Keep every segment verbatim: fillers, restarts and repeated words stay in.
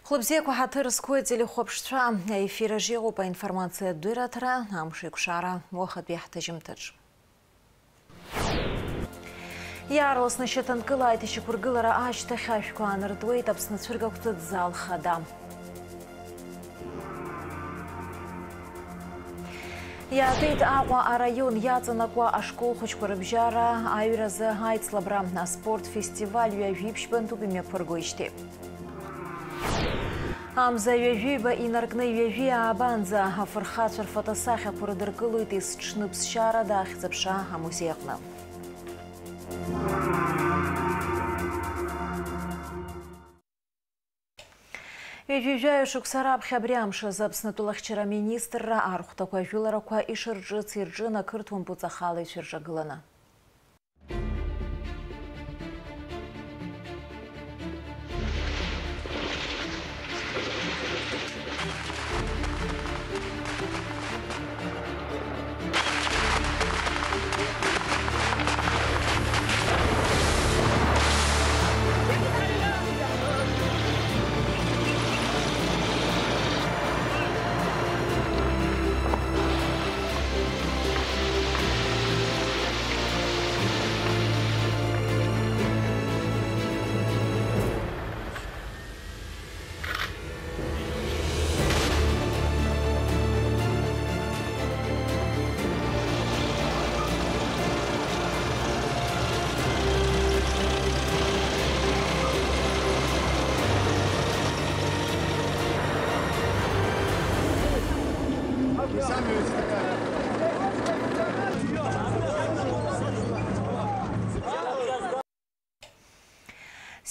Хәлыбзиақәа, ҳаҭыр зқәу ателехәаԥшцәа, аефир аҿы иҟоуп аинформациатә дырраҭара, амш еиқәшара, уахатәи ҳҭыжьымҭаҿ. Иаарласны шьаҭанкыла аиҭашьақәыргылара ашьҭахь ашәқәа аанартуеит Аԥсны ацәыргақәҵатә зал хада. Иаатит Аҟәа араион иаҵанакуа ашкол хәыҷқәа рыбжьара аҩразы аицлабра, аспорт фестиваль ҩажәи ԥшьбантәуп имҩаԥыргоижьҭеи. Амза ҩажәиба инаркны ҩажәи аабанӡа афырхацәа рфотосахьақәа рыдыркылоит есҽны ԥсшьарада ахьӡ-аԥша амузеи аҟны. Ҩажәи жәаҩа шықәса раԥхьа абри амш азы Аԥсны атәылахьчара аминистрра архәҭақәа ажәыларақәа ишырҿыц ирҿын ақырҭуа мпыҵахалаҩцәа рҿагыланы.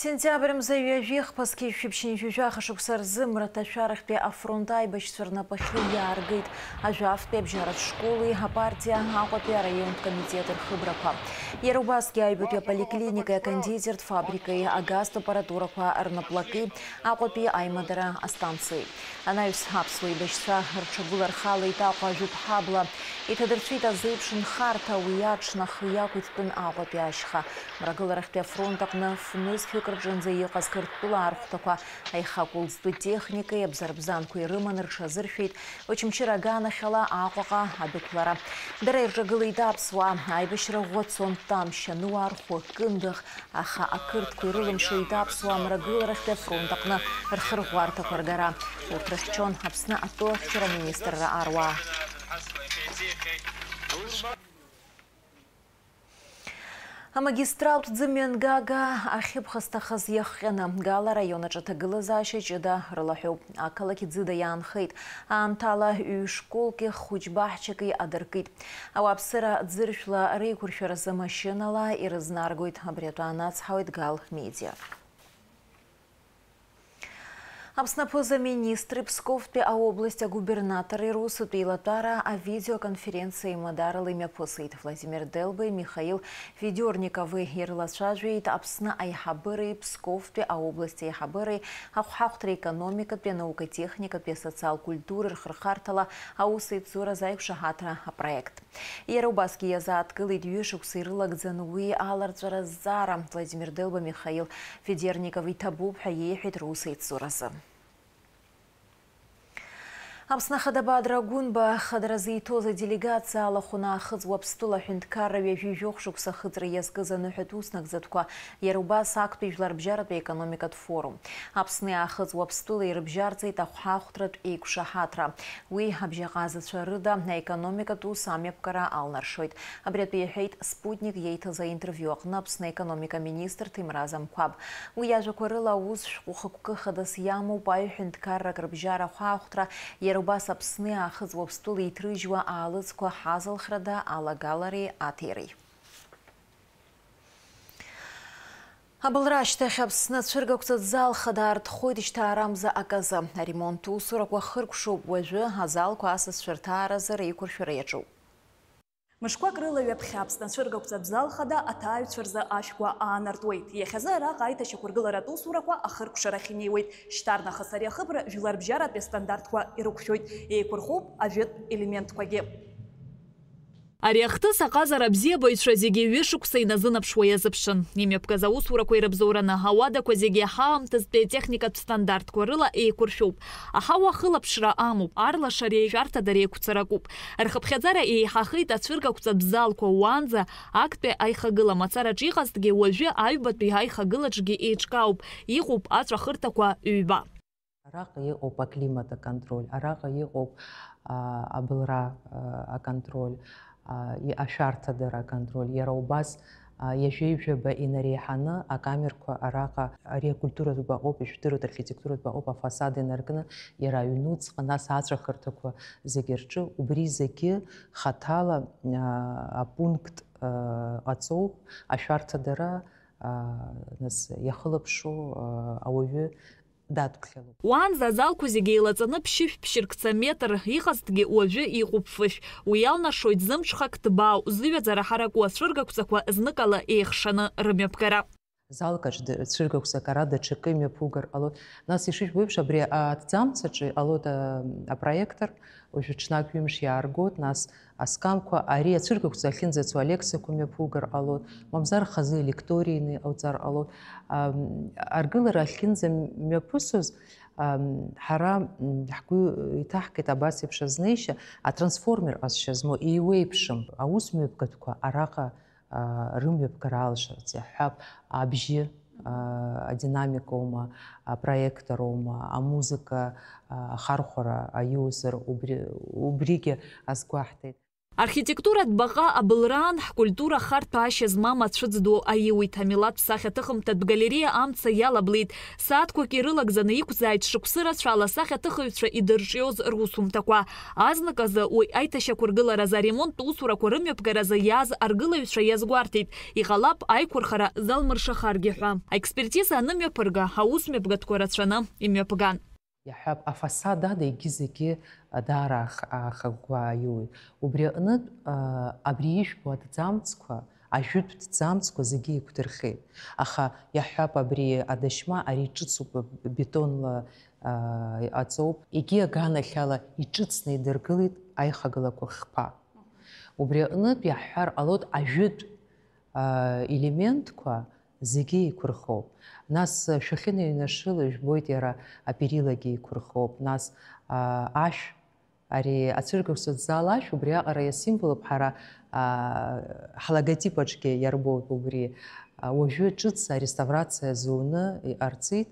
Сентиабр мза ҩажәи хԥа зқьи жәшәи ԥшьынҩажәи жәаха шықәса рзы Мраҭашәарахьтәи афронт аибашьцәа рнапахьы иааргеит Ажәафтәи абжьаратә школи апартиа Аҟәатәи араионтә комитети рхыбрақәа. Иара убасгьы аҩбатәи аполиклиникеи акондитертә фабрикеи, агазтә аппаратурақәа рнаплаки, Аҟәатәи аимадара астанциеи. Анаҩс аԥсуа еибашьцәа рҽагәылархалеит Аҟәа жәаԥҳа абла. Иҭадырцәит азеиԥш нхарҭа, уи аҽны ахы иақәиҭтәын Аҟәатәи ашьха. Мрагыларахьтәи афронт аҟны фнызқьҩык рҿынӡа иҟаз Қырҭтәыла архәҭақәа аихакәылӡтәы техникеи абзарбзанқәеи рыманы рҽазыршәеит Очамчыра аганахьала Аҟәаҟа адәықәлара. Дара ирҿагылеит аԥсуаа, аибашьра ӷәӷәа цон, Тамшь ануаа рхәы кындыӷ, аха ақырҭқәа ирылымшеит аԥсуаа мрагыларахьтәи афронт аҟны рхырӷәӷәарҭақәа ргара. Урҭ рыхьчон Аԥсны атәылахьчара аминистрра аруаа. Амагистралтә ӡымҩангага ахьыԥхасҭахаз иахҟьаны, Гала араион аҿы аҭагылазаашьа ҷыда рылаҳәоуп. Ақалақь ӡыда иаанхеит. Аамҭала ҩ-школки хәыҷ баҳчаки адыркит. Ауааԥсыра ӡыршәла реиқәыршәаразы машьынала ирызнаргоит. Абри атәы анацҳауеит Гал Медиа. Аԥсны аԥыза-министри Псковтәи аобласть агубернатори русутә еилатәара авидеоконференциа еимадарала имҩаԥысит. Владимир Делбеи Михаил Ведерникови ирылацәажәеит Аԥсны аиҳабыреи Псковтәи аобласть аиҳабыреи ахәҳахәҭра, економикатәи, анаукатехникатәи, асоциал-культуреи рхырхарҭала аус еицуразы аиқәшаҳаҭра апроект. Иара убасгьы иазааҭгылеит ҩышықәса ирылагӡаны уи аларҵәара азҵаара. Владимир Делба Михаил Ведерников иҭабуп ҳәа иеиҳәеит рус еицуразы. Аԥсны Ахада Бадра Гәынба хадара зиҭоз аделегациа алахәын Аахыҵ Уаԥстәыла аҳәынҭқарра ҩажәи жәохә шықәса ахыҵра иазкыз аныҳәатә уснагӡатәқәа, иара убас актәи жәларбжьаратәи економикатә форум. Аԥсни Аахыҵ Уаԥстәылеи ирыбжьарҵеит ахәҳахәҭратә еиқәшаҳаҭра. Уи абжьаҟазацәа рыда аекономикатә ус амҩаԥгара алнаршоит. Абри атәы иҳәеит Спутник иеиҭаз аинтервиу аҟны Аԥсны аекономика министр Ҭемраз Амқәаб. Уи иажәақәа рыла, аус шәҟәы хықәкы хадас иамоуп аҩ-ҳәынҭқаррак рыбжьара ахәаахәҭра, иара убас Аԥсни Аахыҵ Уаԥстәылеи иҭрыжьуа аалыҵқәа ҳазалхрада алагалареи аҭиреи. Абылра ашьҭахь Аԥсны ацәыргақәҵатә зал хада аартхоит жьҭаарамза аказы. Аремонттә усурақәа хыркәшоуп, уажәы азалқәа асасцәа рҭааразы реиқәыршәара иаҿуп. Мышқәак рыла ҩаԥхьа Аԥсны ацәыргақәҵатә зал хада аҭааҩцәа рзы ашәқәа аанартуеит. Иахьазы араҟа аиҭашьақәыргыларатә усурақәа ахыркәшарахь инеиуеит. Шьҭарнахыс ари ахыбра жәларбжьаратәи астандартқәа ирықәшәоит. Еиқәырхоуп ажәытә елементқәагьы. Ари ахҭыс аҟазара абзиабаҩцәа зегьы ҩышықәса иназынаԥшуа иазыԥшын. Имҩаԥгаз аусурақәа ирыбзоураны, ауадақәа зегьы ҳаамҭазтәи атехникатә стандартқәа рыла еиқәыршәуп. Аҳауа ахылаԥшра амоуп, арлашареи ашәарҭадареи еиқәцаракуп. Рхыԥхьаӡара еиҳахеит ацәыргақәҵатә залқәа уаанӡа актәи аихагыла мацараҿ иҟазҭгьы, уажәы аҩбатәи аихагылаҿгьы еиҿкаауп, иҟоуп аҵәахырҭақәа ҩба. Араҟа иҟоуп аклимат аконтроль, араҟа иҟоуп, а, абылра, а, аконтроль, а, и-, ашәарҭадара аконтроль, иара убас, а, ҩажәеи жәаба инареиҳаны акамерқәа араҟа, ари акультуратә баҟоуп, ижәдыруеит, архитектуратә баҟоуп, афасад инаркны иара аҩнуҵҟа, нас аҵәахырҭақәа зегьы рҿы, убри зегьы хаҭала, а, апункт, а, ҟаҵоуп, ашәарҭадара, а, нас иахылаԥшуа, а, ауаҩы дадԥхьалоуп. Уаанӡа азалқәа зегьы еилаҵаны ԥшьышә-ԥшьыркца метр иҟазҭгьы уажәы иҟоуп фышә. Уи иалнашоит зымҽхак ҭбаау, зыҩаӡара ҳараку ацәыргақәҵақәа зныкала еихшаны рымҩаԥгара. Залкаҿ д-, цәыргақәҵак ара даҽакы имҩаԥугар ҟалоит. Нас ишыжәбо еиԥш, абри аҭӡамцаҿы иҟалоит, а, апроектор, уажәы ҽнак ҩымш иааргоит, нас аскамқәа, ари ацәыргақәҵа ахьынӡацо алекциақәа мҩаԥугар ҟалоит, мамзар хазы лекторианы иҟауҵар ҟалоит. Ам, аргылара ахьынӡамҩаԥысуаз, ам, ҳара, м, ҳгәы иҭаҳкит абас еиԥш азнеишьа, атрансформер ҟазшьа змоу еиуеиԥшым аусмҩаԥгатәқәа араҟа, а, рымҩаԥгара алшарц иаҳҳәап, абжьы, а, адинамикоума, апроектороума, амузыка, а, ахархәара аиузар, убри, убригьы азгәаҳҭеит. Архитектуратә баҟа абылраан ҳкультура харҭәаашьа змам ацәыӡ ду аиуит, амилаҭтә сахьаҭыхымҭатә галереиа амца иалаблит, сааҭқәак ирылагӡаны иқәзааит шықәсы рацәала асахьаҭыхыҩцәа идырҿиоз русумҭақәа. Азныказы уи аиҭашьақәыргыларазы аремонттә усурақәа рымҩаԥгаразы иааз аргылаҩцәа иазгәарҭеит, иҟалап аиқәырхара залмыршахаргьы ҳәа. Аекспертиза анымҩаԥырга, аусмҩаԥгатәқәа рацәаны имҩаԥган. Иаҳҳәап, афасад ада егьи-зегьы даара аах-, аахагәгәа аиуит. Убри аҟнытә, а, абри ижәбо аҭӡамцқәа, ажәытә ҭӡамцқәа зегьы еиқәдырхеит. Аха иаҳҳәап, абри адашьма, ари ҿыцуп, бетонла, а, иҟаҵоуп. Егьи аганахьала иҿыцны идыргылеит аихагылақәа хԥа. Убри аҟнытә иаҳҳәар ҟалоит, ажәытә, а, елементқәа зегьы еиқәырхоуп. Нас, а, шәахьыныҩнашыло ижәбоит, иара аперилагьы еиқәырхоуп. Нас, а, ашә, ари ацәыргақәҵатә зал ашә, убри аҟара иасимволуп ҳара, а, ҳлоготип аҿгьы иарбоуп убри. А, уажәы ҿыц ареставрациа зуны иҟарҵеит.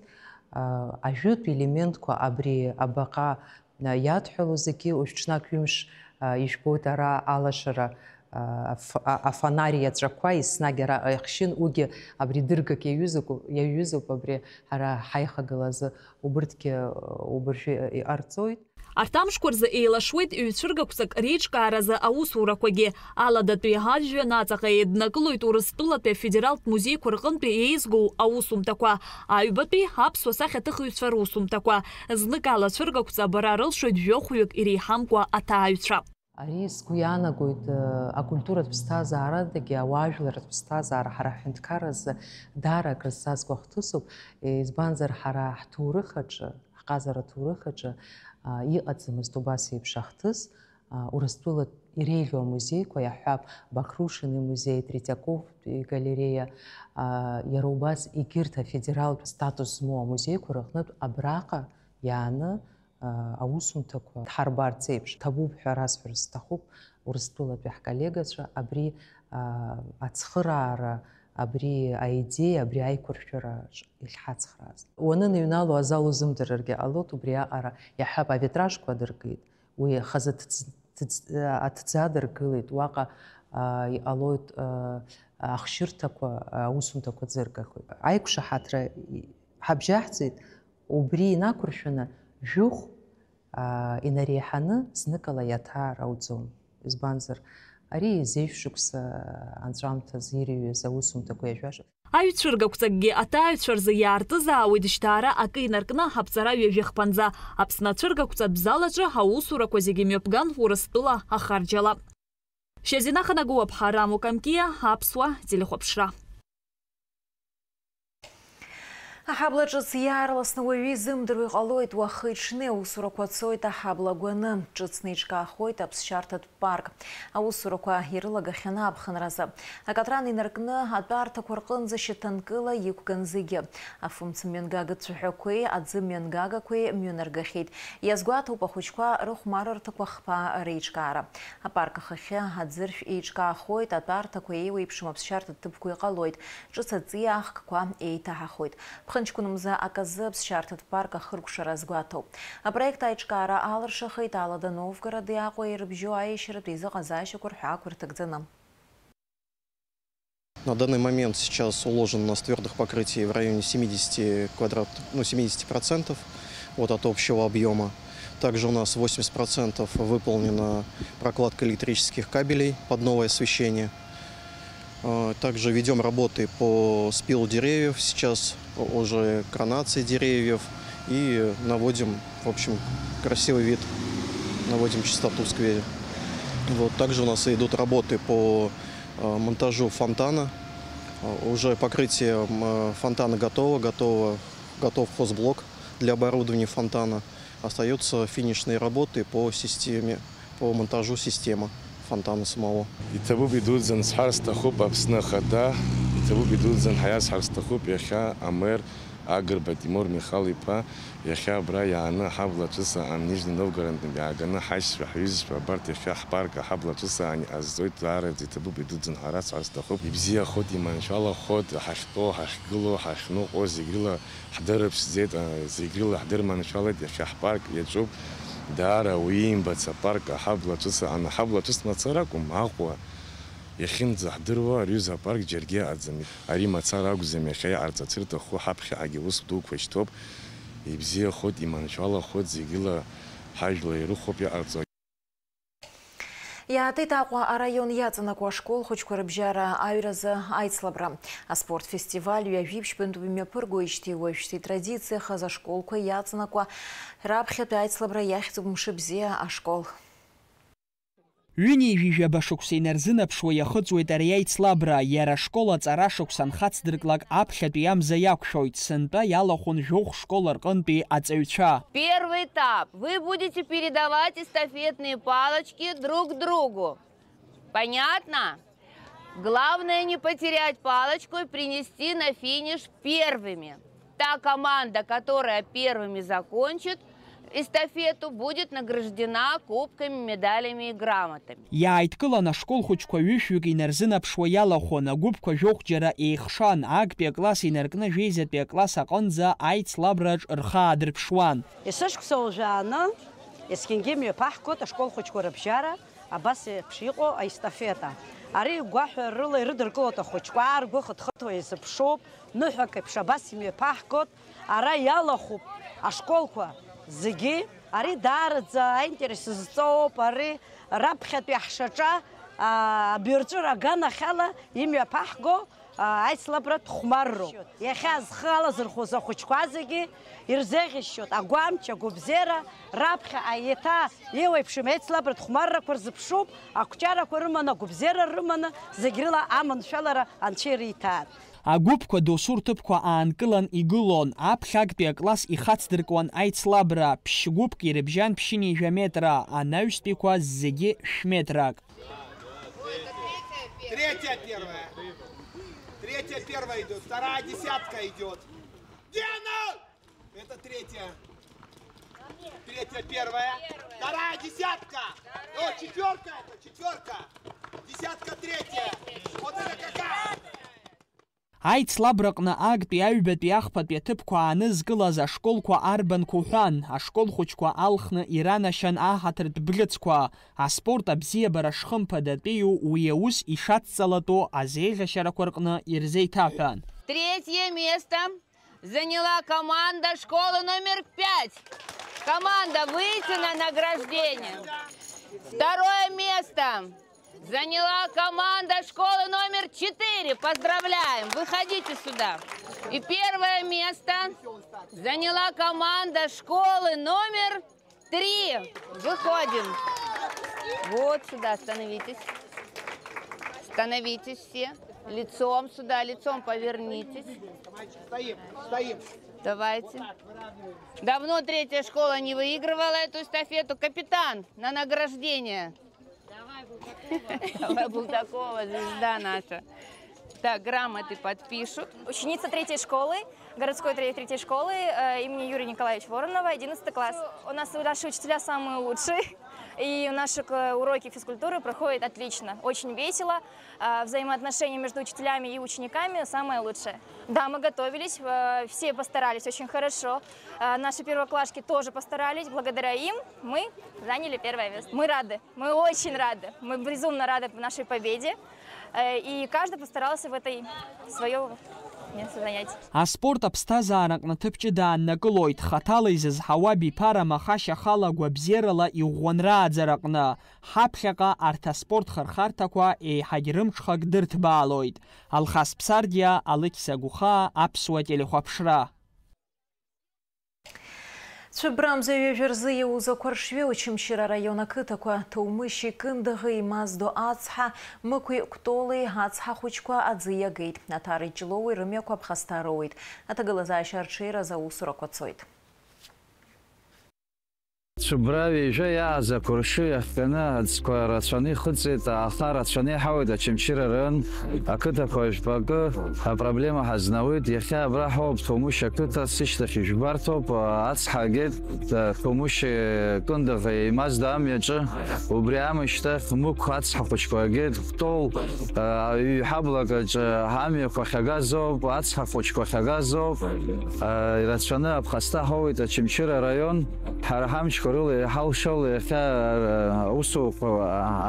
А, ажәытә елементқәа абри абаҟа иадҳәалоу зегьы уажә ҽнак ҩымш, а, ижәбоит ара алашара, а, аф-, а, афонар иаҵәақәа еснагь араҟа ихшьын, уигьы абри дыргак иаҩызоуп, иаҩызоуп абри ҳара ҳаихагылазы, убырҭгьы, а, убыржәы иҟарҵоит. Арҭ амшқәа рзы еилашуеит ҩ-цәыргақәҵак реиҿкааразы аусурақәагьы. Аладатәи ажәҩан аҵаҟа еиднакылоит Урыстәылатәи афедералтә музеиқәа рҟынтәи еизгоу аусумҭақәа, аҩбатәи аԥсуа сахьаҭыхыҩцәа русумҭақәа. Зныкала ацәыргақәҵа абара рылшоит жәохәҩык иреиҳамкәа аҭааҩцәа. Ари сгәы иаанагоит, э, акультуратә ԥсҭазаарадагьы, ауаажәларратә ԥсҭазаара ҳара ҳҳәынҭқарразы даара акрызҵазкуа хҭысуп, избанзар, ҳара ҳҭоурых аҿы, ҳҟазара аҭоурых аҿы, а, иҟаӡамызт убас еиԥш ахҭыс, а, Урыстәылатә иреиӷьу амузеиқәа, иаҳҳәап, Бакрушин имузеи, Третьаковтә игалереиа, а, иара убас егьырҭ афедералтә статус змоу амузеиқәа рыҟнытә абраҟа иааны, а, аусумҭақәа дҳарбарц еиԥш, ҭабуп ҳәа расҳәар сҭахуп Урыстәылатәи ҳколлегацәа абри, а, ацхыраара, абри аидеиа, абри аиқәыршәара ш-, иахьҳацхрааз. Уаныҩнало азал узымдырыргьы ҟалоит, убри аҟара иаҳҳәап, авитражқәа адыркит, уи хазы ҭӡ-, ҭӡ-, аҭӡы адыргылеит, уаҟа, а, иҟалоит, а, ахшьырҭақәа, аусумҭақәа ӡыргахоит. Аиқәшаҳаҭра ҳабжьаҳҵеит, убри инақәыршәаны жәохә, а, инареиҳаны зныкала иаҭаар ауӡом. Избанзар, ари зежә шықәса анҵәамҭаз ирыҩыз аусумҭақәа иажәаша. Аҩцәыргақәҵакгьы аҭааҩцәа рзы иаартызаауеит жьҭаара акы инаркны аԥҵара ҩажәи хԥанӡа. Аԥсны ацәыргақәҵатә зал аҿы аусурақәа зегьы мҩаԥган Урыстәыла ахарџьала. Шьазина Ханагуаԥҳа, Рамо Камкиа, Аԥсуа телехәаԥшра. Аҳабла ҿыц иаарласны уаҩы изымдыруа иҟалоит, уахи-ҽни аусурақәа цоит аҳабла агәаны, ҿыцны иҿкаахоит аԥсшьарҭатә парк. Аусурақәа ирылагахьаны аԥхынразы. Акатран инаркны атәарҭақәа рҟынӡа шьаҭанкыла иқәган зегьы. Афымца мҩангага цәаҳәақәеи аӡы мҩангагақәеи мҩанаргахьеит. Иазгәаҭоуп ахәыҷқәа рыхәмарырҭақәа хԥа реиҿкаара. Апарк ахахьы аӡыршә еиҿкаахоит, атәарҭақәа еиуеиԥшым аԥсшьарҭа ҭыԥқәа иҟалоит, ҿыц аҵиаа ахкқәа еиҭаҳахоит. Ԥхынҷкәын мза аказы аԥсшьарҭатә парк ахыркәшара азгәаҭоуп. Апроект аиҿкаара алыршахеит Алада Новгороди Аҟәеи ирыбжьоу аиашьаратә еизыҟазаашьақәа рҳәаақәа ирҭагӡаны. На данный момент сейчас уложено у нас твердых покрытий в районе семидесяти квадрат, ну, семидесяти процентов вот от общего объёма. Также у нас восемьдесят процентов выполнена прокладка электрических кабелей под новое освещение. А, также ведём работы по спилу деревьев. Сейчас уже коронации деревьев. И наводим, в общем, красивый вид, наводим чистоту в сквере. Вот. Также у нас идут работы по, а, монтажу фонтана. А, уже покрытие, м, фонтана готово, готово, готов хозблок для оборудования фонтана. Остаются финишные работы по системе, по монтажу системы фонтана самого. Иҭабуп идуӡӡан сҳәар сҭахуп Аԥсны Ахада, иҭабуп идуӡӡан ҳәа иасҳәар сҭахуп иахьа амер Агрба Тимур Михал-иԥа, иахьа абра иааны аҳабла ҿыц аан Нижний Новгородтәи иааганы ҳаишьцәа, ҳҩызцәа абарҭ иахьа ҳпарк аҳабла ҿыц аан иҟазҵоит, даараӡа иҭабуп идуӡӡан ҳәа расҳәар сҭахуп. Ибзиахоит, иманшәалахоит, ҳахьтәоу, ҳахьгылоу, ҳахьныҟәо зегь рыла Ҳдырыԥшӡеит, а, зегь рыла ҳдырманшәалеит, иахьа ҳпарк иаҿуп, даара уимбац апарк аҳабла ҿыц аан, аҳабла ҿыц мацара акәым, Аҟәа иахьынӡаҳдыруа, ари аҩыза апарк џьаргьы ыҟаӡам. Ари мацара акәӡам, иахьа иҟарҵарц ирҭаху ҳаԥхьаҟагьы ус дуқәа шьҭоуп, ибзиахоит, иманшәалахоит, зегь рыла ҳажәла ирыхәоуп иҟарҵо. Иаатит Аҟәа араион иаҵанакуа ашкол хәыҷқәа рыбжьара аҩразы аицлабра. Аспорт фестиваль ҩажәи ԥшьбантәи мҩаԥыргоижьҭеи уажәшьҭа итрадициахаз ашколқәа иаҵанакуа раԥхьатәи аицлабра иахьӡуп Мшыбзиа ашкол. Ҩынҩажәи жәаба шықәса инарзынаԥшуа иахыҵуеит ари аицлабра, иара ашкол аҵара шықәса анхацдырклак аԥхьатәи амза иақәшәоит, сынтәа иалахәын жәохә школ рҟынтәи аҵаҩцәа. Первый этап. Вы будете передавать эстафетные палочки друг другу. Понятно? Главное не потерять палочку и принести на финиш первыми. Та команда, которая первыми закончит эстафету, будет награждена кубками, медалями и грамотами. Иааидкылан ашкол хәыҷқәа ҩышәҩык инарзынаԥшуа иалахәын, агәыԥқәа жәохә џьара еихшан, актәи акласс инаркны жәеизатәи акласс аҟынӡа аицлабраҿ рхы аадырԥшуан. Есышықәса уажәааны есқьынгьы имҩаԥаҳгоит ашкол хәыҷқәа рыбжьара абас еиԥш иҟоу аестафета. Ари гәаҳәарыла ирыдыркылоит ахәыҷқәа, ргәы хыҭхыҭуа изыԥшуп, ныҳәак еиԥш абас имҩаԥаҳгоит, ара иалахәуп ашколқәа зегьы. Ари даараӡа аинтерес зҵоуп, ари раԥхьатәи ҳшаҿа, аа, абаҩрҵәыра аганахьала имҩаԥаҳго, аа, аицлабратә хәмарроуп. Иахьа зхы алазырхәыз ахәыҷқәа зегьы ирзеиӷьасшьоит агәамч, агәабзиара, раԥхьаҟа еиҭа еиуеиԥшым аицлабратә хәмаррақәа рзыԥшуп, ақәҿиарақәа рыманы, агәабзиара рыманы, зегь рыла аманшәалара Анцәа ириҭааит. Агәыԥқәа досу рҭыԥқәа аанкылан игылон, аԥхьа актәи акласс ихацдыркуан аицлабра, ԥшь-гәыԥк ирыбжьан ԥшьынҩажәа метра, анаҩстәиқәа зегьы шә-метрак. Третья первая. Третья первая идёт, вторая десятка идёт. Где она? Это третья. Третья первая. Вторая десятка. О, четвёрка это, четвёрка. Десятка третья. Вот это какая? Аицлабраҟны актәи аҩбатәи ахԥатәи аҭыԥқәа аанызкылаз ашколқәа арбанқәа уҳәан, ашкол хәыҷқәа алхны иранашьан аҳаҭыртә бӷьыцқәа, аспорт абзиабара шхымԥадатәиу уи аус ишацҵалатәу азеиӷьашьарақәа рҟны ирзеиҭаҳәан. Третье место заняла команда школы номер пять. Команда, выйти на награждение. Второе место заняла команда школы номер четыре. Поздравляем! Выходите сюда. И первое место заняла команда школы номер три. Выходим. Вот сюда становитесь. Становитесь все. Лицом сюда, лицом повернитесь. Стоим, стоим. Давайте. Давно третья школа не выигрывала эту эстафету. Капитан, на награждение. Давай, Булдакова, звезда наша. Так, грамоты подпишут. Ученица третьей школы, городской тре- третьей школы э, имени Юрия Николаевича Воронова, одиннадцатый класс. У нас наши учителя самые лучшие, и наши к- уроки физкультуры проходят отлично, очень весело. А, взаимоотношения между учителями и учениками самое лучшее. Да, мы готовились, э, все постарались очень хорошо. Э, Наши первоклашки тоже постарались. Благодаря им мы заняли первое место. Мы рады, мы очень рады, мы безумно рады нашей победе. Э, И каждый постарался в этой свое место занять. Аспорт аԥсҭазаараҟны ҭыԥ ҷыда ааннакылоит, хаҭала изызҳауа абиԥара махашьа ахала агәабзиарала иӷәӷәанрааӡараҟны. Ҳаԥхьаҟа арҭ аспорт хырхарҭақәа еиҳагь рымҽхак дырҭбаалоит. Алхас Ԥсардиа, Алықьса Гәыхаа, Аԥсуа телехәаԥшра. Цәыббра амза ҩажәа рзы иауз ақәаршҩы Очамчыра араион ақыҭақәа Ҭоумышьи Кындыӷи Мазду ацҳа, Мықәи Кәтоли ацҳа хәыҷқәа аӡы иагеит. Аҭареи Ҷлоуи рымҩақәа аԥхасҭа роуеит. Аҭагылазаашьа арҽеиразы аусурақәа цоит. Цәыббра ҩажәа иааз ақәаршҩы иахҟьаны аӡқәа рацәаны ихыҵит, аха рацәаны иҳауеит Очамчыра район ақыҭақәа жәпакы апроблема ҳазнауеит. Иахьа абра ҳауп, Ҭоумышь ақыҭа, сышьҭахь ижәбарҭоуп, ацҳа агеит, Ҭоумышь Кындыӷи Мазду амҩаҿы, убри амышьҭахь Мықә ацҳа хәыҷқәа агеит, Кәтол, ҩҳаблак аҿы амҩақәа ахьагаз ауп, ацҳа хәыҷқәа ахьагаз ауп, ирацәаны аԥхасҭа ҳауеит Очамчыра араион. Ҳара ҳамчқәа рыла иҳалшало иахьа аусурақәа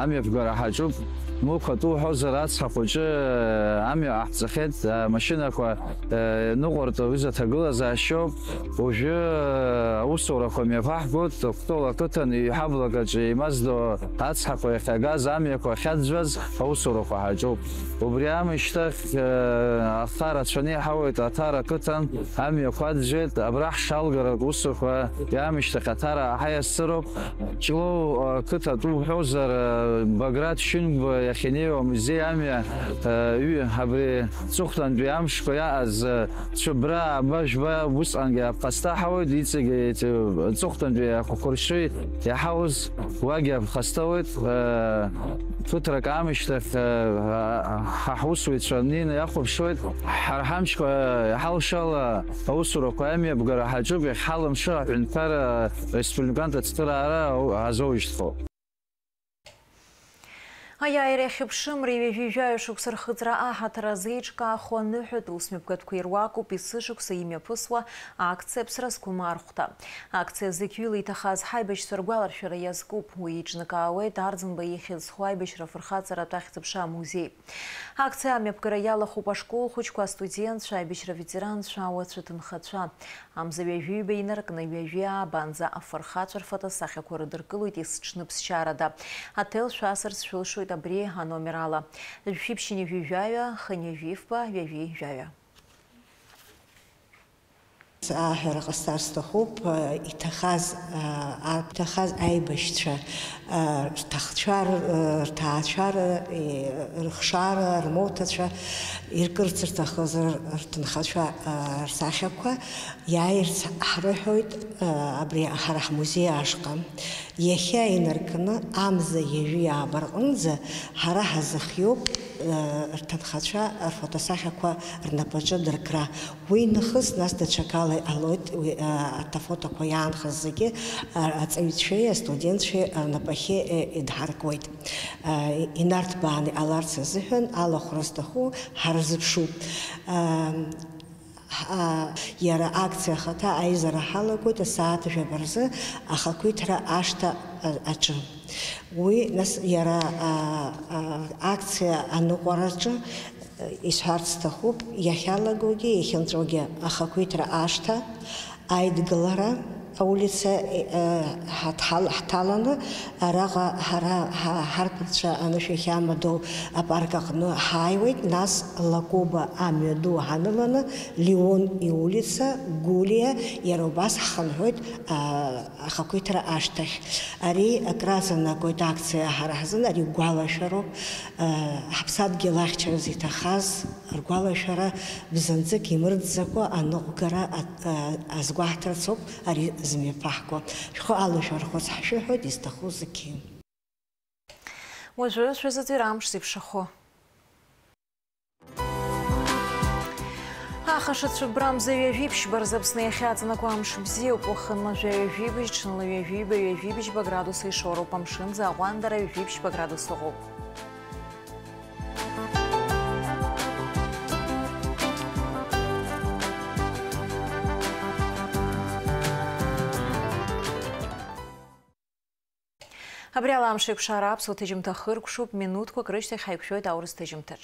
амҩаԥгара ҳаҿуп. Мықә атәы уҳәозар, ацҳа хәыҷы амҩа ҟаҳҵахьеит, амашьынақәа ныҟәартә аҩыза аҭагылазаашьоуп. Уажәы аусурақәа мҩаԥаҳгоит, Кәтол ақыҭан ҩҳаблак аҿы имазду ацҳақәа иахьагаз амҩақәа ахьаӡәӡәаз аусурақәа ҳаҿуп. Убри аамышьҭахь, э, аха рацәаны иҳауеит, Аҭара ақыҭан амҩақәа аӡәӡәеит, абра ҳшалгарак усуқәа иаамышьҭахь Аҭара ҳаиасыроуп. Ҷлоу, э, қыҭа атәы уҳәозар, э, Баграт Шьынқәба иахьанеиуа амузеи амҩа, э, ҩы, абри ҵыхәтәантәи амшқәа иааз, э, Цәыббра, аба, жәба, усҟангьы аԥхасҭа ҳауеит, иҵегьы, э, ҵыхәтәантәи ақәаршҩы иаҳауз уагьы аԥхасҭа ауеит, э, ԥыҭрак аамышьҭахь, э, ҳа ҳусуҩцәа неины иахәаԥшуеит. Ҳара ҳамчқәа иҳалшала аусурақәа амҩаԥгара ҳаҿуп, иахьҳалымшо аҳәынҭқарра республикантә ацхыраара ҳазоужьҭхоуп. Аиааира иахьыԥшымреи ҩажәи жәаҩа шықәса рхыҵра аҳаҭыр азы еиҿкаахо аныҳәатә усмҩаԥгатәқәа ируакуп есышықәса имҩаԥысуа акциа Аԥсра зқәым архәҭа. Акциа зықьҩыла иҭахаз ҳаибашьцәа ргәаларшәара иазкуп, уи еиҿнакаауеит Арӡынба ихьӡ зху аибашьра афырхаҵаратә ахьӡ-аԥша амузеи. Акциа амҩаԥгара иалахәуп ашкол хәыҷқәа, астудентцәа, аибашьра аветеранцәа, ауацәа ҭынхацәа. Амза ҩажәи ҩба инаркны ҩажәи аабанӡа афырхацәа рфотосахьақәа рыдыркылоит есҽны ԥсшьарада. Аҭел шәасырц шәылшоит абри аномер ала: жәшәи ԥшьынҩажәи жәаҩа, хынҩажәи фба, ҩажәи жәаҩа. Аҳәара ҟасҵар сҭахуп, иҭахаз, а, иҭахаз аибашьцәа, а, рҭахцәа, р-, рҭаацәа, р-, и, рыхшара, рмоҭацәа, иркырц рҭахыз р-, рҭынхацәа, а, рсахьақәа иааирц ҳрыҳәоит, а, абри ҳара ҳмузеи ашҟа. Иахьа инаркны амза ҩажәи ааба рҟынӡа ҳара ҳазыхиоуп, э, рҭынхацәа рфотосахьақәа рнапаҿы дыркра. Уи нахыс, нас даҽакала иҟалоит, уи, э, арҭ афотоқәа иаанхаз зегьы, э, аҵаҩцәеи астудентцәеи рнапахьы, э, идҳаркуеит. Э, инарҭбааны иҟаларц азыҳәан алахәра зҭаху ҳарзыԥшуп. Э, Ҳа-, иара акциа ахаҭа аизара ҳалагоит асааҭ жәаба рзы ахақәиҭра ашҭа, а, аҿы. Уи, нас, иара, а, а, акциа аныҟәараҿы, а, исҳәарц сҭахуп, иахьалагогьы, иахьынҵәогьы ахақәиҭра ашҭа, аидгылара, Аулица, э, ҳаҭҳал-, ҳҭаланы, араҟа ҳара, ҳа-, ҳарԥарцәа анышә иахьамадоу апарк аҟны ҳааиуеит, нас Лакоба амҩаду ҳаныланы, Леон иулица, Гулиа, иара убас ҳхынҳәуеит, а, ахақәиҭра ашьҭахь. Ари акраҵанакуеит акциа ҳара ҳзын, ари гәалашәароуп, а, ҳаԥсадгьыл ахьчараз иҭахаз ргәалашәара бзанҵык имырӡакәа аныҟәгара а-, а-, азгәаҳҭарц ауп ари зымҩаԥаҳго. Шәхы алашәархәыц ҳшәыҳәоит, изҭаху зегьы. Уажәы шәазыӡырҩ амш зеиԥшрахо. Ахашацәа брамза ҩажәи ԥшьба рзы Аԥсны иахьаҵанакуа амш бзиоуп. Уахынла жәаҩа жәибжь, ҽынла ҩажәиба, ҩажәибжьба градус ишоуроуп. Амшын аӡы аҟәандара ҩажәиԥшьба градус ыҟоуп. Абри ала амш еиқәшара аԥсуа ҭыжьымҭа хыркәшоуп, минуҭқәак рышьҭахь ҳаиқәшәоит аурыс ҭыжьымҭаҿ.